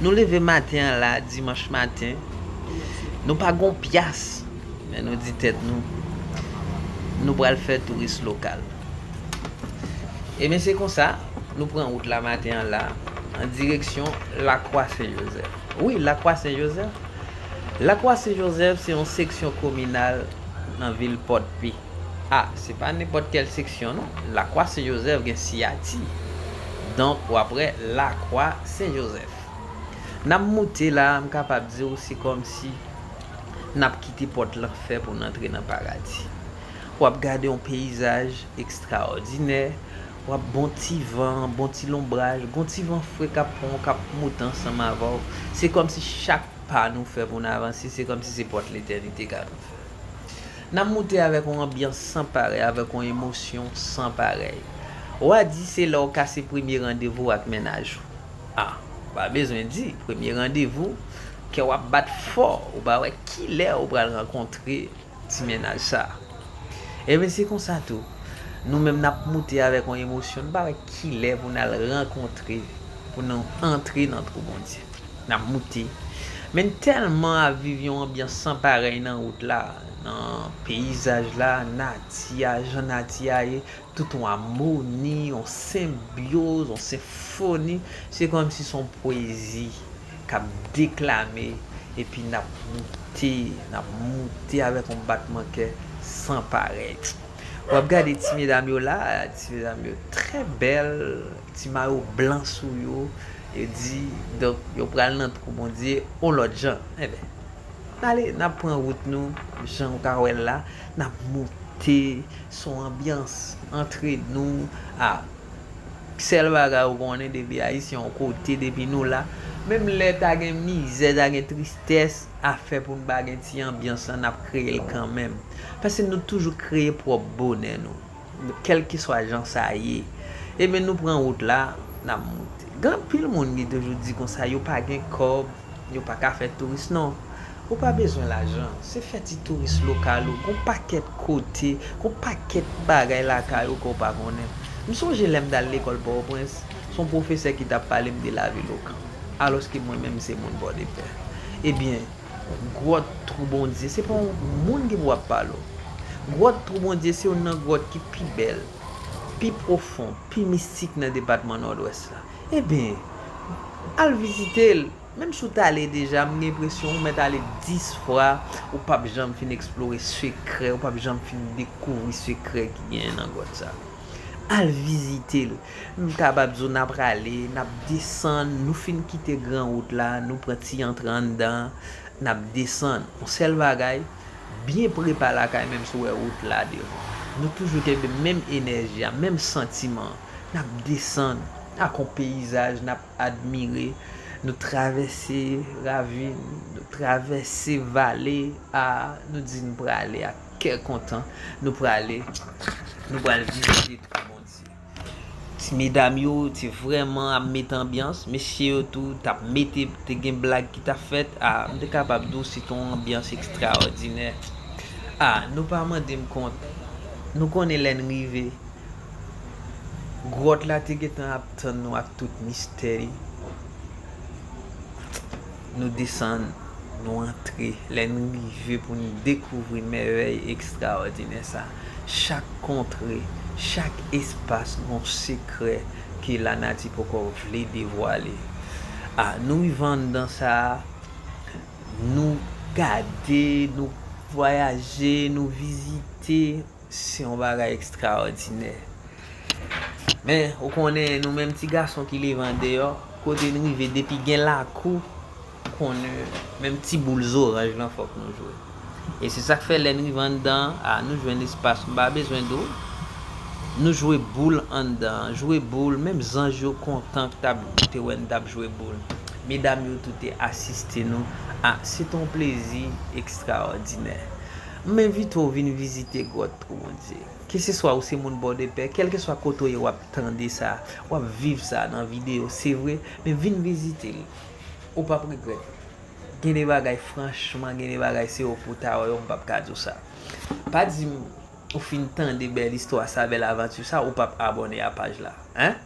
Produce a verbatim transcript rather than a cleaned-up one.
Nou leve maten an la, dimanch maten. Nou pa gon pyas, men nou di tèt nou, nou pral fè touris lokal. Ebyen, se konsa, nou pran wout la maten an la, an direksyon Lakwa Sen Jozèf. Wi, Lakwa Sen Jozèf. Lakwa Sen Jozèf se yon seksyon kominal nan vil Pòdpe. A, se pa nenpòt kèl seksyon non. Lakwa Sen Jozèf gen siyati. Donk, w ap wè Lakwa Sen Jozèf. N ap moute la, m kapab di w, se kòmsi n ap kite pòt lanfè pou n antre nan paradi. W ap gade yon peyizaj ekstraòdinè, w ap bon ti van, bon ti lonbraj, gon ti van fre k ap pran w, k ap moute ansanm avè w. Se kòmsi chak pa nou fè pou n avanse, se kòmsi se pòt letènite k ap ouvè. N ap moute avèk yon anbyans san parèy, avèk yon emosyon san parèy. W a di se lè w kase premye randevou ak mennaj ou. A, ou pa bezwen di, premye randevou, kè w ap bat fò, ou pa wè kilè ou pral rankontre ti mennaj sa. Ebyen, se konsa tou. Nou menm n ap moute avèk yon emosyon, nou pa wè kilè pou n al rankontre, pou nou antre nan twou Bondye. N ap moute. Men n tèlman ap viv yon anbyans san parèy nan wout la, nan peyizaj la, nati a, jan nati a ye, tout yon amoni, yon senbyoz, yon senfoni. Se kòmsi se yon pwezi k ap deklame, epi n ap moute, n ap moute avèk yon batman kè san parèy. W ap gade ti medam yo la, ti medam yo trè bèl, ti mayo blan sou yo, yo di, donk, yo pral nan twou Bondye, yon lòt jan. Enben, n ale, n ap pran wout nou, jan w ka wè l la, n ap moute, se yon anbyans antre nou, a, sèl bagay ou konnen depi Ayisyen yon kote, depi nou la, menm lè ta gen mizè, ta gen tristès, afè pou n pa gen ti anbyans lan, n ap kreye l kanmenm. Paske nou toujou kreye pwòp bonè nou. Kèlkeswa jan sa ye. Ebyen, nou pran wout la, n ap moute. Gen anpil moun ki toujou di konsa, yo pa gen kòb, yo pa ka fè touris. Non, ou pa bezwen lajan. Se fè ti touris lokal ou. Gon pakèt kote, gon pakèt bagay lakay ou ke w pa konnen. M sonje lè m t al lekòl Pòtoprens, se yon pwofesè ki t ap pale m de lavil Okan. Alòske mwen menm se moun Pòdepè. Ebyen, gwòt Twou Bondye, se pa yon moun ki pou ap pale w. Gwòt Twou Bondye se youn nan gwòt ki pi bèl, pi pwofon, pi mistik nan depatman Nòdwès la. Ebyen, al vizite l. Menm si w t ale deja, m gen enpresyon ou mèt ale dis fwa, ou p ap janm fin eksplore sekrè, ou p ap janm fin dekouvri sekrè ki genyen nan gwòt sa. Al vizite l. M kapab di w n ap prale, n ap desann, nou fin kite gran wout la, nou pran ti antre anndan, n ap desann. Yon sèl bagay, byen pre pa lakay, menm si w wè wout la devan. Nou toujou kenbe menm enèji a, menm santiman an. N ap desann ak yon peyizaj n ap admire. Nou travèse ravin, nou travèse vale a, nou di n prale ak kè kontan. Nou prale, nou pral vizite Twou Bondye. Ti medam yo te vrèman ap mete anbyans. Mesye yo tou t ap mete, te gen blag ki t ap fèt. A, m te kapab di w se te yon anbyans ekstraòdinè. A, nou pa mande m kont. Nou konnen lè n rive. Gwòt la te gentan ap tann nou ak tout mistè li. Nou desann, nou antre. Lè n rive pou n dekouvri mèvèy ekstraòdinè sa, chak kontre, chak espas gon sekrè ke lanati poko vle devwale. A, nou rive anndan sa a, nou gade, nou vwayaje, nou vizite. Se yon bagay ekstraòdinè. Men, ou konnen, nou menm ti gason ki leve andeyò, kote n rive, depi gen lakou, ou konnen, menm ti boul zoranj lan, fòk nou jwe. E se sa k fè, lè n rive anndan an, a, nou jwenn espas, m pa bezwen di w. Nou jwe boul anndan an, jwe boul, menm zanj yo kontan k t ap, te wè n t ap jwe boul. Medam yo tou te asiste nou. A, se te yon plezi ekstraòdinè. M envite w vin vizite gwòt Twou Bondye. Keseswa ou se moun Pòdepè, kèlkeswa kote w ye, w ap tande sa, w ap viv sa nan videyo, se vre, men vin vizite l. Ou p ap regrèt. Gen de bagay, franchman, gen de bagay, se yo pou ta wè yo, m p ap ka di w sa. Pa di m ou fin tande bèl istwa sa, bèl avanti sa, ou p ap abòne a paj la, en?